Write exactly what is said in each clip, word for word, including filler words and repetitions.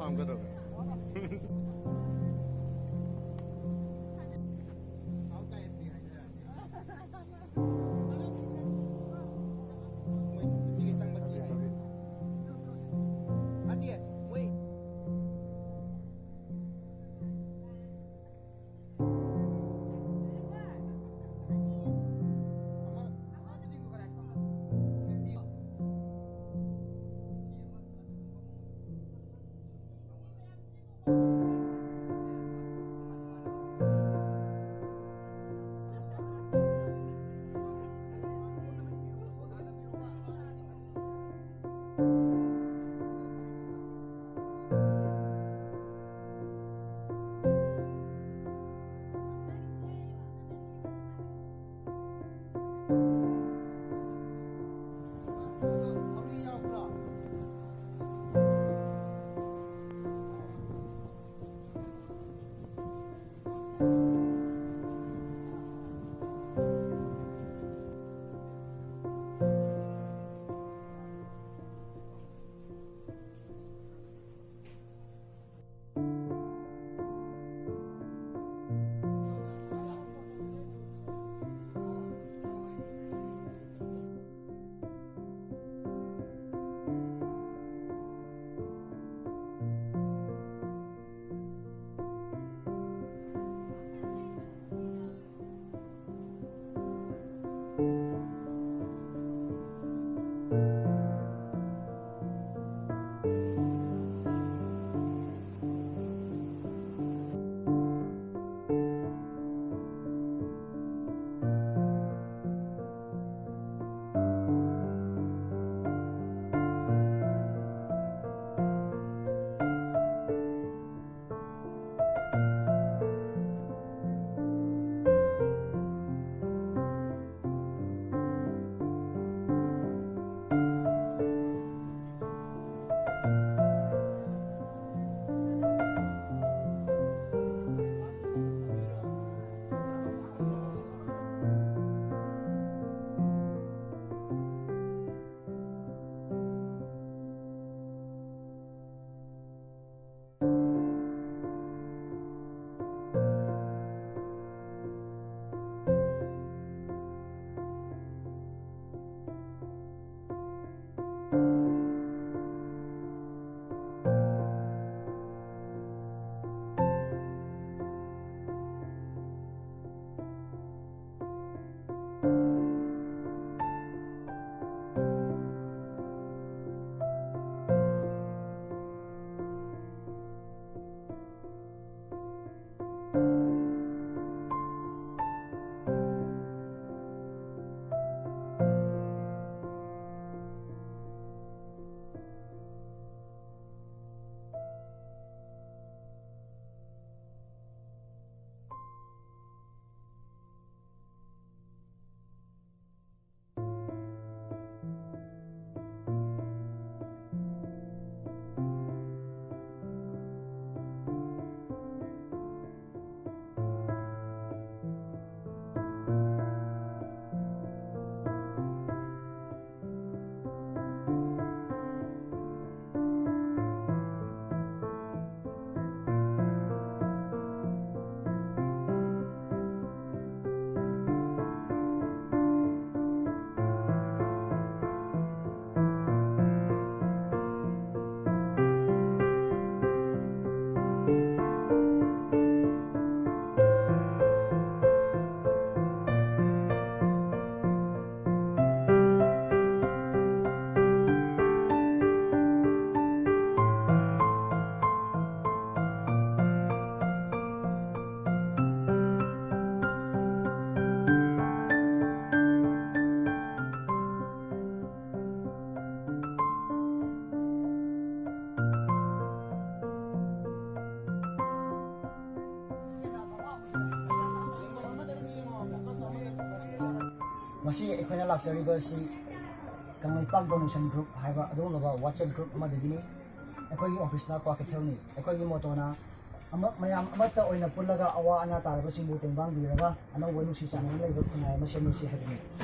ꯊꯝꯒꯗꯧꯔꯦ꯫ ꯃꯣꯏ ꯅꯨꯄꯤꯒꯤ ꯆꯪꯕ ꯀꯤ ꯍꯥꯏ꯫ ꯅꯠꯇꯦ, ꯃꯣꯏ ꯉꯁꯤ ꯑꯩꯈꯣꯏꯅ ꯂꯥꯛꯆꯔꯤꯕ ꯑꯁꯤ ꯀꯪꯂꯩꯄꯥꯛ ꯗꯣꯅꯦꯁꯟ ꯒ꯭ꯔꯨꯞ ꯍꯥꯏꯕ ꯑꯗꯨꯒꯨꯝꯂꯕ ꯋꯥꯆꯦꯞ ꯒ꯭ꯔꯨꯞ ꯑꯃꯗꯒꯤꯅꯤ꯫ ꯑꯩꯈꯣꯏꯒꯤ ꯑꯣꯐꯤꯁꯅ ꯀ꯭ꯋꯥꯀꯩꯊꯦꯜꯅꯤ꯫ ꯑꯩꯈꯣꯏꯒꯤ ꯃꯣꯇꯣꯅ ꯑꯃ, ꯃꯌꯥꯝ ꯑꯃꯠꯇ ꯑꯣꯏꯅ ꯄꯨꯜꯂꯒ ꯑꯋꯥ ꯑꯅꯥ ꯇꯥꯔꯕꯁꯤꯡꯕꯨ ꯇꯦꯡꯕꯥꯡꯕꯤꯔꯒ ꯑꯅꯧꯕ ꯅꯨꯡꯁꯤ ꯆꯥꯟꯅꯅ ꯂꯩꯕ ꯈꯨꯟꯅꯥꯏ ꯑꯃ ꯁꯦꯝꯃꯤꯁꯤ ꯍꯥꯏꯕꯅꯤ꯫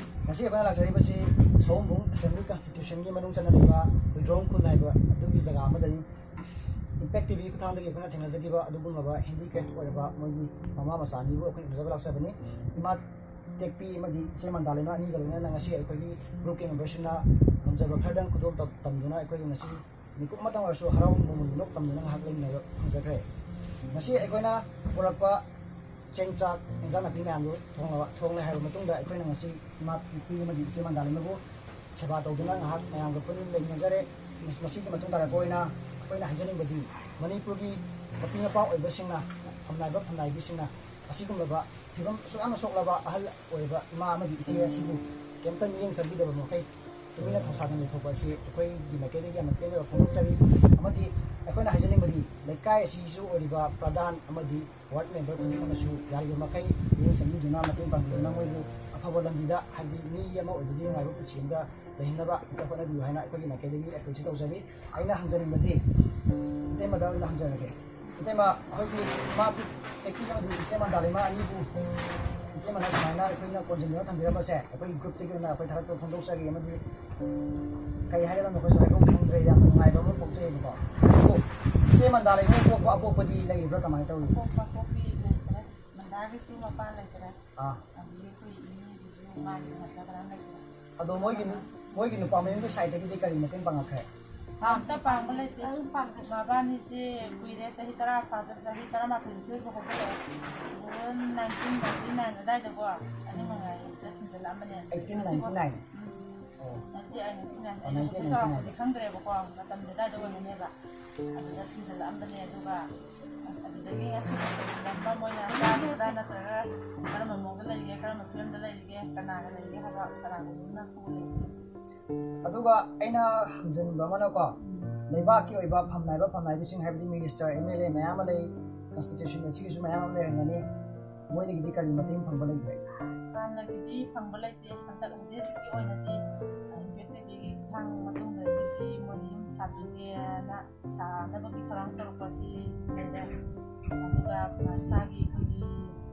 ꯉꯁꯤ ꯑꯩꯈꯣꯏꯅ ꯂꯥꯛꯆꯔꯤꯕꯁꯤ ꯁꯑꯣꯝꯕꯨꯡ ꯑꯦꯁꯦꯝꯕ꯭ꯂꯤ ꯀꯟꯁꯇꯤꯇ꯭ꯌꯨꯁꯟꯒꯤ ꯃꯅꯨꯡ ꯆꯟꯅ ꯂꯩꯕ ꯎꯏꯗ꯭ꯔꯣꯝ ꯈꯨꯜ ꯍꯥꯏꯕ ꯑꯗꯨꯒꯤ ꯖꯒꯥ ꯑꯃꯗꯅꯤ꯫ ꯏꯝꯄꯦꯛ ꯇꯤꯚꯤꯒꯤ ꯈꯨꯠꯊꯥꯡꯗꯒꯤ ꯑꯩꯈꯣꯏꯅ ꯊꯦꯡꯅꯖꯈꯤꯕ ꯑꯗꯨꯒꯨꯝꯂꯕ ꯍꯦꯟꯗꯤꯀ꯭ꯔꯦꯐ ꯑꯣꯏꯔꯕ ꯃꯣꯏꯒꯤ ꯃꯃꯥ ꯃꯆꯥ ꯑꯅꯤꯕꯨ ꯑꯩꯈꯣꯏꯅ ꯎꯅꯖꯕ ꯂꯥꯛꯆꯕꯅꯤ꯫ ꯏꯃꯥ ꯇꯦꯛꯄꯤ ꯑꯃꯗꯤ ꯏꯆꯦ ꯃꯟꯗꯥꯂꯩꯃ ꯑꯅꯤꯒ ꯂꯣꯏꯅꯅ ꯉꯁꯤ ꯑꯩꯈꯣꯏꯒꯤ ꯒ꯭ꯔꯨꯞꯀꯤ ꯃꯦꯝꯕꯔꯁꯤꯡꯅ ꯉꯝꯖꯕ ꯈꯔꯗꯪ ꯈꯨꯗꯣꯜ ꯇꯝ-, ꯇꯝꯗꯨꯅ ꯑꯩꯈꯣꯏꯒꯤ ꯉꯁꯤ ꯃꯤꯀꯨꯞ ꯑꯃꯇꯪ ꯑꯣꯏꯔꯁꯨ ꯍꯔꯥꯎ ꯃꯣꯃꯣꯟ ꯅꯣꯛ ꯇꯝꯗꯨꯅ ꯉꯥꯏꯍꯥꯛ ꯂꯩꯃꯤꯟꯅꯕ ꯐꯪꯖꯈ꯭ꯔꯦ꯫ ꯉꯁꯤ ꯑꯩꯈꯣꯏꯅ ꯄꯨꯔꯛꯄ ꯆꯦꯡ ꯆꯥꯛ, ꯏꯟꯖꯥꯡ ꯅꯥꯄꯤ ꯃꯌꯥꯝꯗꯨ ꯊꯣꯡꯂꯕ, ꯊꯣꯡꯂꯦ ꯍꯥꯏꯔꯕ ꯃꯇꯨꯡꯗ ꯑꯩꯈꯣꯏꯅ ꯉꯁꯤ ꯏꯃꯥ ꯇꯦꯛꯄꯤ ꯑꯃꯗꯤ ꯏꯆꯦ ꯃꯟꯗꯥꯂꯩꯃꯕꯨ ꯁꯦꯕꯥ ꯇꯧꯗꯨꯅ ꯉꯥꯏꯍꯥꯛ ꯃꯌꯥꯝꯒ ꯄꯨꯟꯅ ꯂꯩꯃꯤꯟꯅꯖꯔꯦ꯫ ꯃꯁꯤꯒꯤ ꯃꯇꯨꯡ ꯇꯥꯔꯛꯄ ꯑꯣꯏꯅ ꯑꯩꯈꯣꯏꯅ ꯍꯥꯏꯖꯅꯤꯡꯕꯗꯤ, ꯃꯅꯤꯄꯨꯔꯒꯤ ꯃꯄꯤ ꯃꯄꯥ ꯑꯣꯏꯕꯁꯤꯡꯅ, ꯐꯝꯅꯥꯏꯕ ꯐꯝꯅꯥꯏꯕꯤꯁꯤꯡꯅ ꯑꯁꯤꯒꯨꯝꯂꯕ ꯐꯤꯕꯝ ꯑꯁꯨꯛ ꯌꯥꯝꯅ ꯁꯣꯛꯂꯕ ꯑꯍꯜ ꯑꯣꯏꯔꯕ ꯏꯃꯥ ꯑꯃꯗꯤ ꯏꯆꯦ ꯑꯁꯤꯕꯨ ꯀꯩꯝꯇ ꯃꯤꯠꯌꯦꯡ ꯆꯪꯕꯤꯗꯕ ꯃꯈꯩ ꯇꯨꯃꯤꯟꯅ ꯊꯧꯁꯥꯗꯅ ꯂꯩꯊꯣꯛꯄ ꯑꯁꯤ ꯑꯩꯈꯣꯏꯒꯤ ꯃꯥꯏꯀꯩꯗꯒꯤ ꯌꯥꯝꯅ ꯄꯦꯟꯗꯕ ꯐꯣꯡꯗꯣꯛꯆꯔꯤ꯫ ꯑꯃꯗꯤ ꯑꯩꯈꯣꯏꯅ ꯍꯥꯏꯖꯅꯤꯡꯕꯗꯤ, ꯂꯩꯀꯥꯏ ꯑꯁꯤꯒꯤꯁꯨ ꯑꯣꯏꯔꯤꯕ ꯄ꯭ꯔꯙꯥꯟ ꯑꯃꯗꯤ ꯋꯥꯔꯗ ꯃꯦꯝꯕꯔ ꯈꯨꯗꯤꯡꯃꯛꯅꯁꯨ ꯌꯥꯔꯤꯕ ꯃꯈꯩ ꯃꯤꯠꯌꯦꯡ ꯆꯪꯕꯤꯗꯨꯅ ꯃꯇꯦꯡ ꯄꯥꯡꯕꯤꯗꯨꯅ ꯃꯣꯏꯕꯨ ꯑꯐꯕ ꯂꯝꯕꯤꯗ, ꯍꯥꯏꯕꯗꯤ ꯃꯤ ꯑꯃ ꯑꯣꯏꯕꯒꯤ ꯅꯨꯡꯉꯥꯏꯕ ꯄꯨꯟꯁꯤ ꯑꯃꯗ ꯂꯩꯍꯟꯅꯕ ꯑꯝꯇ ꯍꯣꯠꯅꯕꯤꯌꯨ ꯍꯥꯏꯅ ꯑꯩꯈꯣꯏꯒꯤ ꯃꯥꯏꯀꯩꯗꯒꯤ ꯑꯦꯄꯤꯜꯁꯤ ꯇꯧꯖꯔꯤ꯫ ꯑꯩꯅ ꯍꯪꯖꯅꯤꯡꯕꯗꯤ, ꯏꯇꯩꯃꯗ ꯑꯣꯏꯅ ꯍꯪꯖꯔꯒꯦ꯫ ꯏꯇꯩꯃ, ꯑꯩꯈꯣꯏꯒꯤ ꯏꯃꯥ ꯇꯦꯛꯄꯤ ꯑꯃꯗꯤ ꯏꯆꯦ ꯃꯟꯗꯥꯂꯩꯃ ꯑꯅꯤꯕꯨ ꯏꯇꯩꯃꯅ ꯁꯨꯃꯥꯏꯅ ꯑꯩꯈꯣꯏꯅ ꯀꯣꯟꯁꯤꯟꯗꯨꯅ ꯊꯝꯕꯤꯔꯝꯕꯁꯦ ꯑꯩꯈꯣꯏꯒꯤ ꯒ꯭ꯔꯨꯞꯇꯒꯤ ꯑꯣꯏꯅ ꯑꯩꯈꯣꯏ ꯊꯥꯒꯠꯄ ꯐꯣꯡꯗꯣꯛꯆꯔꯤ꯫ ꯑꯃꯗꯤ ꯀꯔꯤ ꯍꯥꯏꯒꯗꯕꯅꯣ ꯑꯩꯈꯣꯏꯁꯨ ꯍꯥꯏꯐꯝ ꯈꯪꯗ꯭ꯔꯦ, ꯌꯥꯝꯅ ꯅꯨꯡꯉꯥꯏꯕ ꯑꯃ ꯄꯣꯛꯆꯩꯌꯦꯕꯀꯣ꯫ ꯑꯗꯨꯕꯨ ꯏꯆꯦ ꯃꯟꯗꯥꯂꯩꯃ ꯄꯣꯛꯄ ꯑꯄꯣꯛꯄꯗꯤ ꯂꯩꯔꯤꯕ꯭ꯔꯥ, ꯀꯃꯥꯏꯅ ꯇꯧꯔꯤ? ꯄꯣꯛꯄ ꯄꯣꯛꯄꯤ ꯂꯩꯇ꯭ꯔꯦ꯫ ꯃꯟꯗꯥꯒꯤꯁꯨ ꯃꯄꯥ ꯂꯩꯇ꯭ꯔꯦ꯫ ꯑꯥ꯫ ꯑꯗꯒꯤ ꯑꯩꯈꯣꯏ ꯏꯅꯦꯒꯤꯁꯨ ꯃꯥꯒꯤ ꯃꯆꯥ ꯀꯅꯥꯝ ꯂꯩꯇ꯭ꯔꯦ꯫ ꯑꯗꯣ ꯃꯣꯏꯒꯤ ꯅꯨ-, ꯃꯣꯏꯒꯤ ꯅꯨꯄꯥ ꯃꯌꯨꯝꯒꯤ ꯁꯥꯏꯠꯇꯒꯤꯗꯤ ꯀꯔꯤ ꯃꯇꯦꯡ ꯄꯥꯡꯉꯛꯈ꯭ꯔꯦ? ꯑꯝꯇ ꯄꯥꯡꯕ ꯂꯩꯇꯦ꯫ ꯑꯗꯨꯝ ꯄꯥꯡꯈ꯭ꯔꯦ꯫ ꯃꯕꯥꯅꯤꯁꯦ ꯀꯨꯏꯔꯦ, ꯆꯍꯤ ꯇꯔꯥ ꯐꯥꯖ-, ꯆꯍꯤ ꯇꯔꯥꯃꯥꯊꯣꯏ ꯅꯤꯊꯣꯏꯕꯨ ꯍꯧꯖꯤꯜꯂꯛꯑꯦ꯫ ꯖꯨꯟ ꯅꯥꯏꯟꯇꯤꯟ ꯅꯥꯏꯟꯇꯤ ꯅꯥꯏꯟ ꯑꯗꯥꯏꯗꯀꯣ ꯑꯅꯤꯃꯛ ꯉꯥꯏꯔꯦ ꯊꯤꯟꯖꯜꯂꯛꯑꯝꯕꯅꯦ꯫ Eighteen ninety nine? ꯎꯝ꯫ ꯑꯣ꯫ Ninety eight, ninety nine. ꯑꯣ, ꯅꯥꯏꯟꯇꯤ ꯑꯩꯠ, ꯑꯩꯈꯣꯏ ꯅꯥꯏꯟꯇꯤ ꯅꯥꯏꯟ꯫ ꯆꯥꯎꯔꯛꯄꯗꯤ ꯈꯪꯗ꯭ꯔꯦꯕꯀꯣ, ꯃꯇꯝꯗꯨ ꯑꯗꯥꯏꯗ ꯑꯣꯏꯔꯝꯒꯅꯦꯕ꯫ ꯑꯗꯨꯗ ꯊꯤꯟꯖꯜꯂꯛꯑꯝꯕꯅꯦ, ꯑꯗꯨꯒ ꯑꯗꯨꯗꯒꯤ ꯉꯁꯤ ꯊꯤꯟꯖꯜꯂꯝꯕ ꯃꯣꯏꯅ ꯆꯥꯔꯤꯕ꯭ꯔꯥ ꯅꯠꯇ꯭ꯔꯒ ꯀꯔꯝꯕ ꯃꯑꯣꯡꯗ ꯂꯩꯔꯤꯒꯦ, ꯀꯔꯝꯕ ꯐꯤꯕꯝꯗ ꯂꯩꯔꯤꯒꯦ, ꯀꯅꯥꯒ ꯂꯩꯔꯤꯒꯦ ꯍꯥꯏꯕ ꯀꯅꯥꯒꯨꯝꯕꯅ ꯈꯪꯕ ꯂꯩ꯫ ꯑꯗꯨꯒ ꯑꯩꯅ ꯍꯪꯖꯅꯤꯡꯕ ꯑꯃꯅꯀꯣ, ꯂꯩꯕꯥꯛꯀꯤ ꯑꯣꯏꯕ ꯐꯝꯅꯥꯏꯕ ꯐꯝꯅꯥꯏꯕꯤꯁꯤꯡ, ꯍꯥꯏꯕꯗꯤ ꯃꯤꯅꯤꯁꯇꯔ, ꯑꯦꯝ ꯑꯦꯜ ꯑꯦ ꯃꯌꯥꯝ ꯑꯃ ꯂꯩ, ꯀꯟꯁꯇꯤꯇ꯭ꯌꯨꯁꯟ ꯑꯁꯤꯒꯤꯁꯨ ꯃꯌꯥꯝ ꯑꯃ ꯂꯩꯔꯝꯒꯅꯤ, ꯃꯣꯏꯗꯒꯤꯗꯤ ꯀꯔꯤ ꯃꯇꯦꯡ ꯐꯪꯕ ꯂꯩꯕꯒꯦ? ꯍꯥꯟꯅꯒꯤꯗꯤ ꯐꯪꯕ ꯂꯩꯇꯦ꯫ ꯍꯟꯗꯛ ꯍꯧꯖꯤꯛ ꯍꯧꯖꯤꯛꯀꯤ ꯑꯣꯏꯅꯗꯤ ꯏꯝꯄꯦꯛ ꯇꯤꯚꯤꯒꯤ ꯈꯨꯠꯊꯥꯡ ꯃꯇꯨꯡꯗꯒꯤꯗꯤ ꯃꯣꯏ ꯌꯨꯝ ꯁꯥꯕꯤꯒꯦꯅ ꯁꯥꯅꯕꯒꯤ ꯊꯧꯔꯥꯡ ꯇꯧꯔꯛꯄꯁꯤ ꯂꯩꯔꯦ꯫ ꯑꯗꯨꯒ ꯃꯁꯥꯒꯤ ꯑꯩꯈꯣꯏꯒꯤ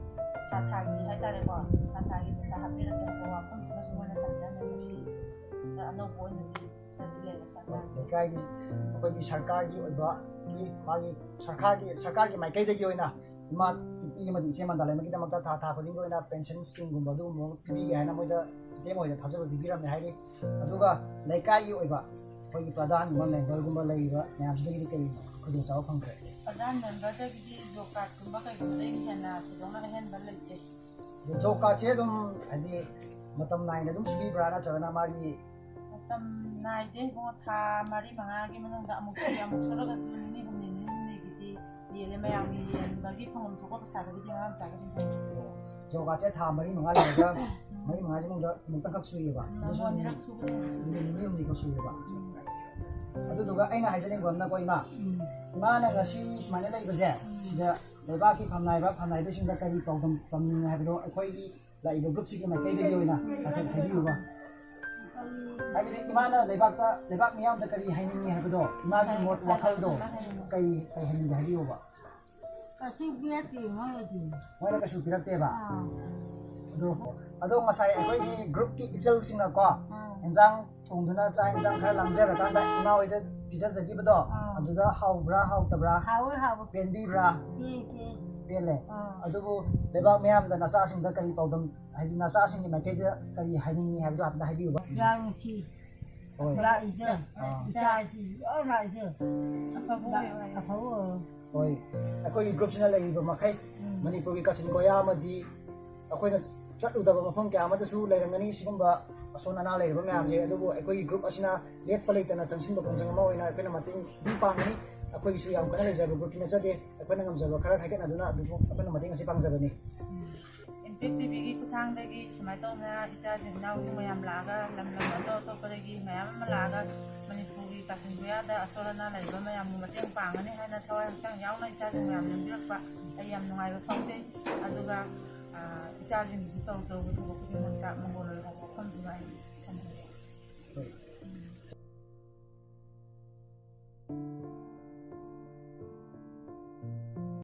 ꯊꯥ ꯊꯥꯒꯤ ꯍꯥꯏꯇꯥꯔꯦꯀꯣ, ꯊꯥ ꯊꯥꯒꯤ ꯄꯩꯁꯥ ꯍꯥꯞꯄꯤꯔꯛꯀꯦ ꯍꯥꯏꯕ ꯋꯥꯐꯝꯁꯤꯃꯁꯨ ꯃꯣꯏꯅ ꯊꯝꯖꯔꯝꯃꯦ꯫ ꯃꯁꯤ ꯑꯅꯧꯕ ꯑꯣꯏꯅꯗꯤ ꯈꯔꯗꯤ ꯂꯩꯔꯦ ꯁꯔꯀꯥꯔꯒꯤ꯫ ꯂꯩꯀꯥꯏꯒꯤ ꯑꯩꯈꯣꯏꯒꯤ ꯁꯔꯀꯥꯔꯒꯤ ꯑꯣꯏꯕ ꯃꯥꯒꯤ ꯁꯔꯀꯥꯔꯒꯤ, ꯁꯔꯀꯥꯔꯒꯤ ꯃꯥꯏꯀꯩꯗꯒꯤ ꯑꯣꯏꯅ ꯏꯃꯥ ꯅꯨꯄꯤ ꯑꯃꯗꯤ ꯏꯆꯦ ꯃꯟꯗꯥꯂꯦꯝꯒꯤꯗꯃꯛꯇ ꯊꯥ ꯊꯥ ꯈꯨꯗꯤꯡꯒꯤ ꯑꯣꯏꯅ ꯄꯦꯟꯁꯟ ꯁ꯭ꯀꯤꯝꯒꯨꯝꯕ ꯑꯗꯨꯒꯨꯝꯕ ꯄꯤꯕꯤꯒꯦ ꯍꯥꯏꯅ ꯃꯣꯏꯗ ꯃꯇꯦꯡ ꯑꯣꯏꯅ ꯊꯥꯖꯕ ꯄꯤꯕꯤꯔꯝꯃꯦ ꯍꯥꯏꯔꯤ꯫ ꯑꯗꯨꯒ ꯂꯩꯀꯥꯏꯒꯤ ꯑꯣꯏꯕ ꯑꯩꯈꯣꯏꯒꯤ ꯄ꯭ꯔꯙꯥꯟꯒꯨꯝꯕ, ꯃꯦꯝꯕꯔꯒꯨꯝꯕ ꯂꯩꯔꯤꯕ ꯃꯌꯥꯝꯁꯤꯗꯒꯤꯗꯤ ꯀꯔꯤ ꯈꯨꯗꯣꯡꯆꯥꯕ ꯐꯪꯈ꯭ꯔꯦ? ꯄ꯭ꯔꯙꯥꯟ ꯃꯦꯝꯕꯔꯗꯒꯤꯗꯤ ꯖꯣꯕ ꯀꯥꯔꯗꯀꯨꯝꯕ ꯀꯩꯒꯨꯝꯕꯗꯒꯤ ꯍꯦꯟꯅ ꯊꯣꯏꯗꯣꯛꯅ ꯑꯍꯦꯟꯕ ꯂꯩꯇꯦ꯫ ꯑꯗꯣ ꯖꯣꯕ ꯀꯥꯔꯗꯁꯦ ꯑꯗꯨꯝ ꯍꯥꯏꯗꯤ ꯃꯇꯝ ꯅꯥꯏꯅ ꯑꯗꯨꯝ ꯁꯨꯕꯤꯕ꯭ꯔꯥ, ꯅꯠꯇ꯭ꯔꯒꯅ ꯃꯥꯒꯤ? ꯃꯇꯝ ꯅꯥꯏꯗꯦ ꯏꯕꯨꯡꯉꯣ, ꯊꯥ ꯃꯔꯤ ꯃꯉꯥꯒꯤ ꯃꯅꯨꯡꯗ ꯑꯃꯨꯛ ꯁꯨꯏ, ꯑꯃꯨꯛ ꯁꯨꯔꯒꯁꯨ ꯅꯤꯅꯤ ꯍꯨꯝꯅꯤ, ꯅꯤꯅꯤ ꯍꯨꯝꯅꯤꯒꯤꯗꯤ ꯌꯦꯜꯂꯦ꯫ ꯃꯌꯥꯝꯒꯤ ꯌꯦꯟꯕꯒꯤ ꯐꯪꯐꯝ ꯊꯣꯛꯄ ꯄꯩꯁꯥꯗꯒꯤꯗꯤ ꯑꯉꯥꯡ ꯃꯆꯥꯒꯤꯗꯤ ꯐꯪꯗꯦ꯫ ꯖꯣꯕ ꯀꯥꯔꯗꯁꯦ ꯊꯥ ꯃꯔꯤ ꯃꯉꯥ ꯂꯩꯔꯒ ꯃꯔꯤ ꯃꯉꯥꯁꯤ ꯃꯅꯨꯡꯗ ꯑꯃꯨꯛꯇꯪꯈꯛ ꯁꯨꯏꯌꯦꯕ꯫ ꯎꯝ, ꯑꯗꯨꯁꯨ ꯅꯣꯡꯃ ꯅꯨꯃꯤꯠ, ꯑꯅꯤꯔꯛ ꯁꯨꯕꯗꯤ ꯑꯃꯨꯛ ꯁꯨꯏ꯫ ꯅꯨꯃꯤꯠ ꯅꯤꯅꯤ ꯍꯨꯝꯅꯤꯈꯛ ꯁꯨꯏꯌꯦꯕ꯫ ꯎꯝ꯫ ꯑꯗꯨꯗꯨꯒ ꯑꯩꯅ ꯍꯥꯏꯖꯅꯤꯡꯕ ꯑꯃꯅꯀꯣ, ꯏꯃꯥ, ꯎꯝ꯫ ꯏꯃꯥꯅ ꯉꯁꯤ ꯁꯨꯃꯥꯏꯅ ꯂꯩꯕꯁꯦ, ꯎꯝ꯫ ꯁꯤꯗ ꯂꯩꯕꯥꯛꯀꯤ ꯐꯝꯅꯥꯏꯕ, ꯐꯝꯅꯥꯏꯕꯁꯤꯡꯗ ꯀꯔꯤ ꯄꯥꯎꯗꯝ ꯇꯝꯅꯤꯡꯉꯦ ꯍꯥꯏꯕꯗꯣ ꯑꯩꯈꯣꯏꯒꯤ ꯂꯥꯛꯏꯕ ꯒ꯭ꯔꯨꯞꯁꯤꯒꯤ ꯃꯥꯏꯀꯩꯗꯒꯤ ꯑꯣꯏꯅ ꯍꯥꯏꯐꯦꯠ ꯍꯥꯏꯕꯤꯌꯨꯕ꯫ ꯍꯥꯏꯕꯗꯤ ꯏꯃꯥꯅ ꯂꯩꯕꯥꯛꯇ, ꯂꯩꯕꯥꯛ ꯃꯤꯌꯥꯝꯗ ꯀꯔꯤ ꯍꯥꯏꯅꯤꯡꯉꯤ ꯍꯥꯏꯕꯗꯣ, ꯏꯃꯥꯒꯤ ꯃꯣꯠ, ꯋꯥꯈꯜꯗꯣ ꯀꯔꯤ, ꯀꯔꯤ ꯍꯥꯏꯅꯤꯡꯒꯦ ꯍꯥꯏꯕꯤꯌꯨꯕ꯫ ꯀꯩꯁꯨ ꯄꯤꯔꯛꯇꯦ ꯃꯣꯏꯅꯗꯤ꯫ ꯃꯣꯏꯅ ꯀꯩꯁꯨ ꯄꯤꯔꯛꯇꯦꯕ꯫ ꯑꯥ꯫ ꯑꯗꯣ, ꯑꯗꯣ ꯉꯁꯥꯏ ꯑꯩꯈꯣꯏꯒꯤ ꯒ꯭ꯔꯨꯞꯀꯤ ꯏꯆꯜꯁꯤꯡꯅꯀꯣ, ꯑꯥ꯫ ꯏꯟꯖꯥꯡ ꯊꯣꯡꯗꯨꯅ ꯆꯥꯛ ꯏꯟꯖꯥꯡ ꯈꯔ ꯂꯥꯡꯖꯔꯀꯥꯟꯗ ꯏꯃꯥ ꯍꯣꯏꯗ ꯄꯤꯖꯖꯈꯤꯕꯗꯣ, ꯑꯥ꯫ ꯑꯗꯨꯗ ꯍꯥꯎꯕ꯭ꯔꯥ ꯍꯥꯎꯇꯕ꯭ꯔꯥ? ꯍꯥꯎꯋꯦ, ꯍꯥꯎꯋꯦ꯫ ꯄꯦꯟꯕꯤꯕ꯭ꯔꯥ? ꯄꯦ, ꯄꯦ꯫ ꯄꯦꯜꯂꯦ꯫ ꯑꯥ꯫ ꯑꯗꯨꯕꯨ ꯂꯩꯕꯥꯛ ꯃꯤꯌꯥꯝꯗ ꯅꯆꯥꯁꯤꯡꯗ ꯀꯔꯤ ꯄꯥꯎꯗꯝ, ꯍꯥꯏꯗꯤ ꯅꯆꯥꯁꯤꯡꯒꯤ ꯃꯥꯏꯀꯩꯗ ꯀꯔꯤ ꯍꯥꯏꯅꯤꯡꯉꯤ ꯍꯥꯏꯕꯗꯣ ꯍꯥꯏꯐꯦꯠ ꯍꯥꯏꯕꯤꯌꯨꯕ꯫ ꯌꯥꯝ ꯅꯨꯡꯁꯤ꯫ ꯍꯣꯏ꯫ ꯂꯥꯛꯏꯁꯦ꯫ ꯑꯥ꯫ ꯏꯆꯥꯁꯤ ꯂꯣꯏ ꯂꯥꯛꯏꯁꯦ꯫ ꯑꯐꯕ ꯑꯣꯏꯌꯣ ꯍꯥꯏꯌꯣ꯫ ꯑꯐꯕ ꯑꯣꯏꯌꯣ꯫ ꯍꯣꯏ꯫ ꯑꯩꯈꯣꯏꯒꯤ ꯒ꯭ꯔꯨꯞꯁꯤꯅ ꯂꯩꯔꯤꯕ ꯃꯈꯩ, ꯎꯝ꯫ ꯃꯅꯤꯄꯨꯔꯒꯤ ꯀꯥꯆꯤꯟ ꯀꯣꯌꯥ ꯑꯃꯗꯤ ꯑꯩꯈꯣꯏꯅ ꯆꯠꯂꯨꯗꯕ ꯃꯐꯝ ꯀꯌꯥ ꯑꯃꯗꯁꯨ ꯂꯩꯔꯝꯒꯅꯤ ꯁꯤꯒꯨꯝꯕ ꯑꯁꯣꯟ ꯑꯅꯥ ꯂꯩꯔꯕ ꯃꯌꯥꯝꯁꯦ꯫ ꯑꯗꯨꯕꯨ ꯑꯩꯈꯣꯏꯒꯤ ꯒ꯭ꯔꯨꯞ ꯑꯁꯤꯅ ꯂꯦꯞꯄ ꯂꯩꯇꯅ ꯆꯪꯁꯤꯟꯕ ꯈꯣꯡꯖꯪ ꯑꯃ ꯑꯣꯏꯅ ꯑꯩꯈꯣꯏꯅ ꯃꯇꯦꯡ ꯑꯗꯨꯝ ꯄꯥꯡꯒꯅꯤ꯫ ꯑꯩꯈꯣꯏꯒꯤꯁꯨ ꯌꯥꯝ ꯀꯟꯅ ꯂꯩꯖꯕ ꯒ꯭ꯔꯨꯞꯇꯤ ꯅꯠꯆꯗꯦ꯫ ꯑꯩꯈꯣꯏꯅ ꯉꯝꯖꯕ ꯈꯔ ꯈꯥꯏꯒꯠꯅꯗꯨꯅ ꯑꯗꯨꯝ ꯑꯩꯈꯣꯏꯅ ꯃꯇꯦꯡ ꯑꯁꯤ ꯄꯥꯡꯖꯕꯅꯤ꯫ ꯏꯝꯄꯦꯛ ꯇꯤꯚꯤꯒꯤ ꯈꯨꯠꯊꯥꯡꯗꯒꯤ ꯁꯨꯃꯥꯏꯅ ꯇꯧꯗꯅ ꯏꯆꯥꯁꯤꯡ ꯏꯅꯥꯎꯁꯤꯡ ꯃꯌꯥꯝ ꯂꯥꯛꯑꯒ, ꯂꯝ ꯂꯝ ꯑꯇꯣꯞ ꯑꯇꯣꯞꯄꯗꯒꯤ ꯃꯌꯥꯝ ꯑꯃ ꯂꯥꯛꯑꯒ ꯃꯅꯤꯄꯨꯔꯒꯤ ꯀꯥꯆꯤꯟ ꯀꯣꯌꯥꯗ ꯑꯁꯣꯜ ꯑꯅꯥ ꯂꯩꯕ ꯃꯌꯥꯝꯕꯨ ꯃꯇꯦꯡ ꯄꯥꯡꯒꯅꯤ ꯍꯥꯏꯅ ꯊꯋꯥꯏ ꯍꯛꯆꯥꯡ ꯌꯥꯎꯅ ꯏꯆꯥꯁꯤꯡ ꯃꯌꯥꯝ ꯂꯦꯡꯕꯤꯔꯛꯄ ꯑꯩ ꯌꯥꯝ ꯅꯨꯡꯉꯥꯏꯕ ꯐꯥꯎꯖꯩ꯫ ꯑꯗꯨꯒ ꯏꯆꯥꯁꯤꯡꯁꯨ ꯇꯧ ꯇꯧꯕ ꯊꯕꯛ ꯈꯨꯗꯤꯡꯃꯛꯇ ꯃꯪꯒꯣꯜ ꯑꯣꯏ ꯍꯥꯏꯕ ꯋꯥꯐꯝꯁꯤꯃ ꯑꯩ ꯊꯝꯖꯒꯦ꯫